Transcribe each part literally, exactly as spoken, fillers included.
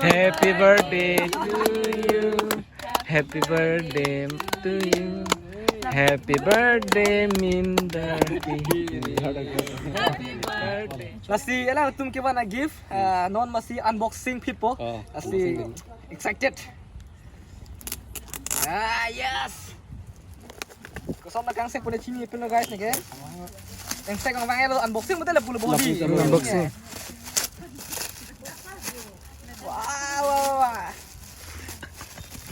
Happy birthday to you. Happy birthday to you. Happy birthday, Mindarti. Lasi alangtum kevan a gift, uh, non masi unboxing pipo. Oh, lasi unboxing. Excited. Ah, yes. Koson na kangsek pune chinipinlo guys neke. Kangsek abang elo unboxing betul pula body. Unboxing. Wah, wah, wah, wah.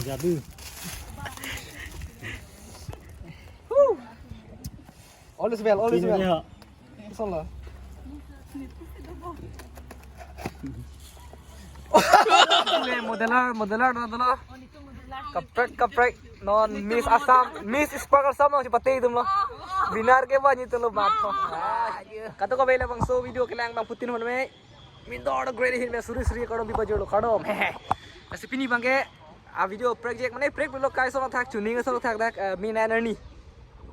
Jadu. Woo. All is well, all is well. Salah. Modeler, modeler, modeler. Kaprek, kaprek. Non Miss Assam, Miss Spark Assam nangchepate atumlo. Winner kevan atumlo mat ko. Kadokave labangso video kelang abangphutin hon me. Mindar the great hit me suri suri kardom bibajor lo kardom. Lasi pini abangke a video prek jek mane prek lo kai song thak chuning song thak dak, eh, May nine arni.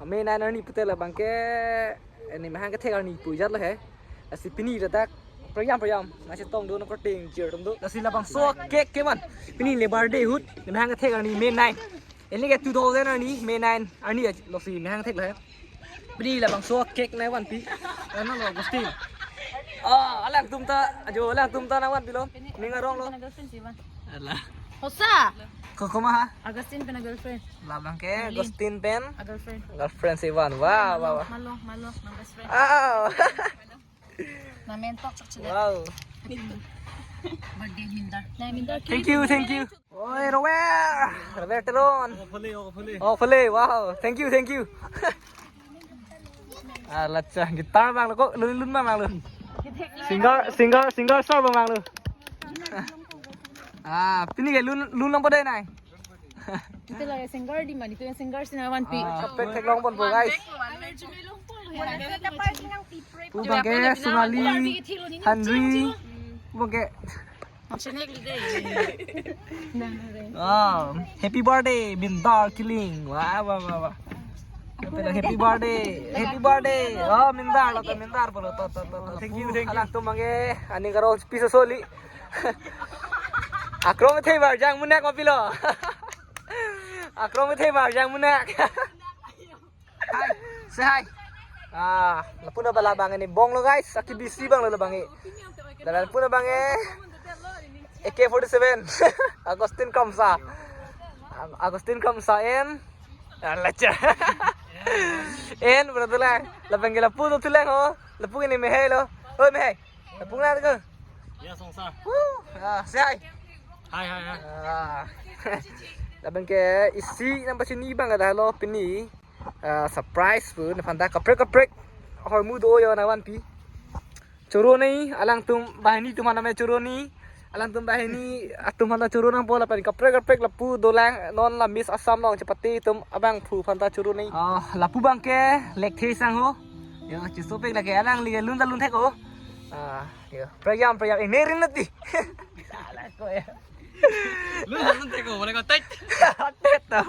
May nine arni putel abangke, eh, ne mahang kethek arni pu jat lo he. Lasi pini dak prekjam prekjam nangchetong do nangkorte ingjir atum do. Lasi labangso cake kevan. Pini le birthday ahut ne mahang kethek arni May nine. Neli ke two thousand arni, May nine arni aj, lasi mahang thek lo he. Pini labangso cake nangvanpi. Ano lo, Agustin. Oh, alangtum ta, ajo, alangtum ta nangvanpilo. Ning arong lo. Alah. Hosa. Kokoma ha? Agustin pen a girlfriend. Labangke, Agustin pen. A girlfriend. Girlfriend si van. Wah, wah, wah. Malo, malo, my best friend. Oh. Namentok chok chile. Wow. Birthday Mindar. Namentok. Thank you, thank you. Oi, Rower. Rower Teron. Oh, Phule, oh, Phule. Oh, Phule. Wow. Thank you, thank you. Ah, lacha guitar abang lo ko, lun lun abang lo. Singer, singer, singer star abang lo. Ah, pini ke lun lun nang pada nai. Ito lagi singer di man, ito yung singer si nangvanpi. Ah, kaprek theklongponpo guys. Pu abangke Sonali, Henry, pu abangke. Wow, happy birthday Mindar Killing. Wah, wah, wah, wah. Happy, happy birthday, happy birthday. Oh, Mindar lo to, Mindar pulo to, to, to, to. Thank you, thank you. Alangtum abangke aning karo piso soli. Akrong the bar jang munak mapilo. Akrong the bar jang munak. Hi, say hi. Ah, lapu na bala abang ini bong lo guys, aki bisi abang lo abang ini. Dan lapu na abang eh, A K forty-seven. Agustin Kamsa. Ag-, Agustin Kamsa en. Ah, lacha. En, berapa tulang? Lapu ke lapu do tulang ho. Lapu ini mehai lo. Oh, mehai. Lapu na ke? Ya, songsa. Woo! Ah, say hi. Hi, hi, hi. Ah. Lapen ke isi nangpachini abang kadalo pini. Ah, surprise pu, ne aphan ta kaprek kaprek. Hormu do yo nangvanpi. Choro nei, alangtum banghini atum aphan name choro nei. Alangtum banghini atum aphan ta choro nangpo lapen kaprek kaprek lapu dolang non la Miss Assam nangchepate atum abangphu aphan ta choro nei. Ah, lapu abangke lekthe sang ho. Yo, chisopik lake alang lake lun ta lun thek ho. Ah, yo. Prekjam, prekjam. Eh, nerin nati. Ala ko ya. Lun ta lun thek ho, boleh ko tet. Tet to.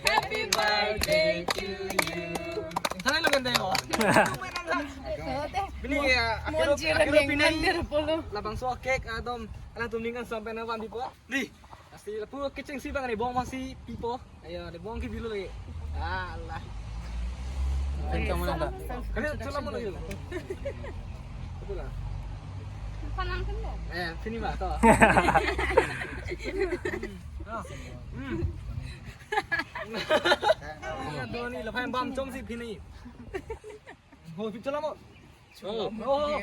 Happy birthday to you. Sana lo ganda mo. Bini ya, akhir, Monjir akhir ning pini. Mandir polo. Labangso cake adom, alangtum ning kan sampai na vanpipo. Di. Lasi lapu kechengsi abang ne bong masi pipo. Ayo, ne bong ke bilo lagi. Alah. Kan kamu nanda. Kali cuma mau lagi. Betul lah. Panang kan lo? Eh, sini bah, toh. Hmm. Aduh, ni lapan bam com si pini. Ho, cuma mau. Oh. Oh.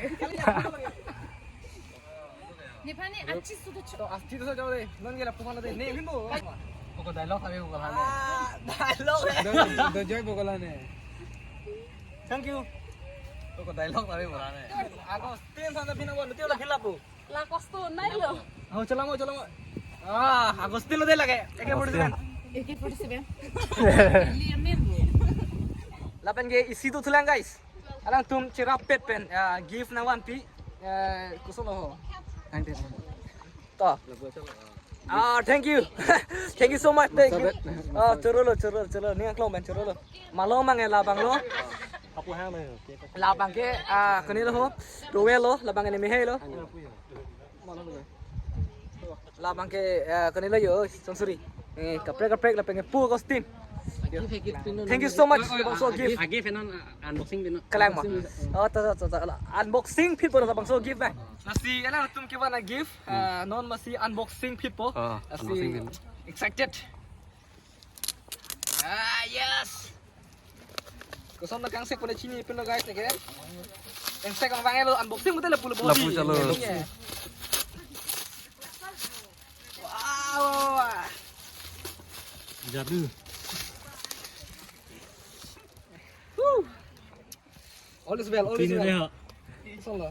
Nephan ni achi sudo cho. To achi to jao de. Non ke lapu aphan lo de. Ne, himbo. Oko dialogue ave oko lane. Ah, dialogue. Do, do joy oko lane. Thank you. Oko dialogue ave oko lane. Agustin aphan ta pina wan, tio la khela pu. La kosto nai lo. Oh, chala mo, chala mo. Ah, Agustin lo de lake. A K forty-seven. A K forty-seven. Liam Mir. Lapen ke isi do thulang, guys. Alangtum cherap pet pen, ah, gift nangvanpi, eh, koson lo ho. Thank you. To. Ah, thank you. Thank you so much. Thank you. Ah, choro lo, choro, choro. Ning aklong pen choro lo. Malom abang ke labang lo. Labang ke, ah, kani lo ho. Rowel lo, labang ke ne mehai lo. Labang ke, eh, kani lo yo, Chonchuri. Eh, kaprek kaprek lapen ke pu Agustin. Thank you so much, labangso gift. Agi penon, uh, unboxing penon. Kalang ma. Oh, ta, ta, ta, ta. Unboxing phitpo labangso gift bang. Lasi alangtum kevan a-gift, uh, non masi unboxing phitpo. Oh, lasi unboxing phit. Excited. Ah, yes. Koson na kangsek pada chini pin lo guys, neke. Kangsek abang lo unboxing betul lo pulo body. Lapu chalo. Iya. Wow. Jadu. Woo. All is well, all is well. Koson lo.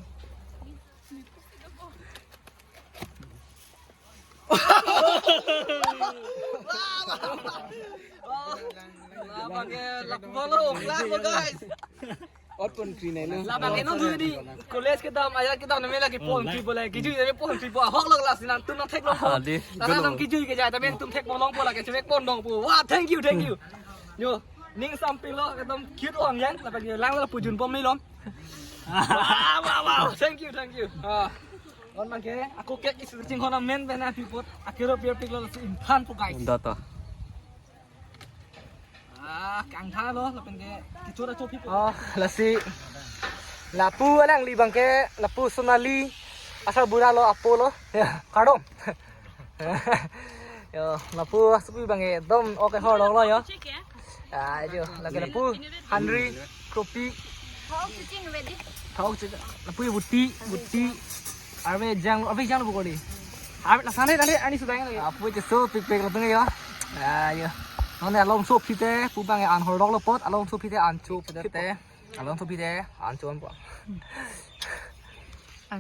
Labang ke lapu lo, class lo guys. Ot pon kri nai lo. Labang ke non tu di college kedam, ayat kedam name lagi pon kri bola, kijui name pon kri bola, ahok lo class nangtum nangthek longpo. Ah, di. Nangtum kijui ke jai, tapi nangtum thek longpo lagi, cewek pon longpo. Wah, thank you, thank you. Yo, ning samping lo, kedam cute ong yang, labang ke lang lo pujun pom nilom. Wow, wow, wow. Thank you, thank you. Ah. Non abang ke, ako cake isi kachingthon amen pen api pot, akero pier pik lo si inthan po guys. Unda to. Ah, kangtha lo, lapen ke, kichora chopi po. Oh, lasi. Lapu alangli abang ke, lapu Sonali, asal bura lo apo lo. Ya, kardom. Yo, lapu asupi abang ke, dom oke hor lo yo. Ah, jo, lake lapu, hanri, kropi. Thok chiching ready. Thok chiching, lapu buti, buti. Arve jang, arve jang lo bukori. Arve la sane tane ani sudai lagi. Apo cheso pik pik latung yo. Ah, yo. Non ne along so phite, pu abang ke an hor lo pot, along so phite an cho phite. Along so phite, an cho an po.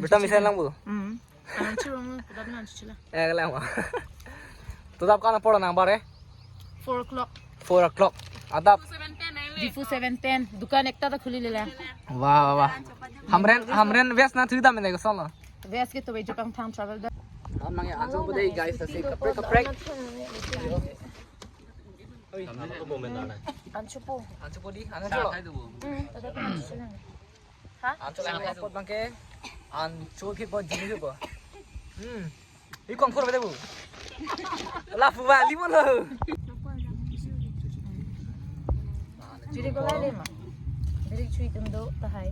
Berta misen lang bu. Hmm. Anan chirong, kedam nan chila. Eh, kelang ma. Todap kan apor nang bare? Four o'clock. Four o'clock. Adap. Diphu seven ten. Dukan ekta ta khuli lela. Wah, wah, wah. Hamren, Hamren vest na thudam ne koson lo. Vest ke to be Japan tham travel da. Amang ya anso bude guys, asi kaprek kaprek. An cho po. An cho po di, an cho lo. Hmm, todap nan chila. Ha? An cho lang apot abang ke. An cho phitpo jini phitpo. Hmm. Ikong khor bete bu. Lapu ba limo lo. Jiri ko lai le ma. Jiri chui tum do tahai.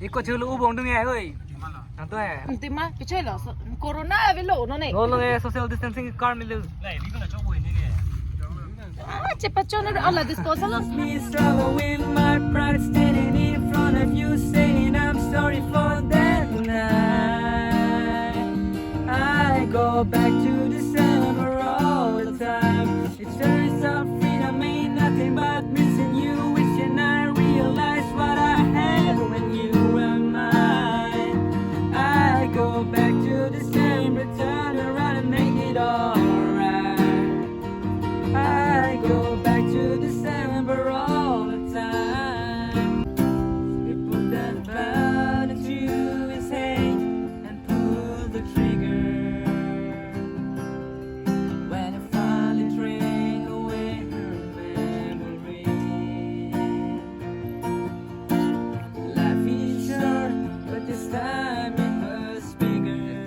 Iko chulo ubong dung ya oi. Anto eh. Tima pichai lo. Corona avelo non ne. No lo eh, social distancing kar milo. Ah, cepat chona ala disposal. Lost me in struggle with my pride, standing in front of you, saying I'm sorry for that night. I go back to December all the time. It turns out freedom ain't nothing but missing you, wishing I realized what I had when you were mine. I go back to December, turn around and make it alright. I go back to December all the time. He put that gun to his head and pulled the trigger. When it finally drank away her memory. Life is short, but this time it was bigger.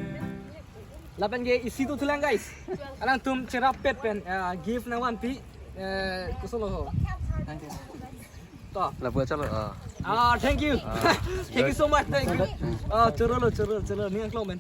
Lapen ke isi to thulang guys. Alangtum cherap pet pen, eh, gift nangvanpi, eh, koson lo ho. To. Lapu chalo. Ah. Ah, thank you. Ah, thank you so much. Thank you. Ah, choro lo, choro, choro. Ning aklong pen.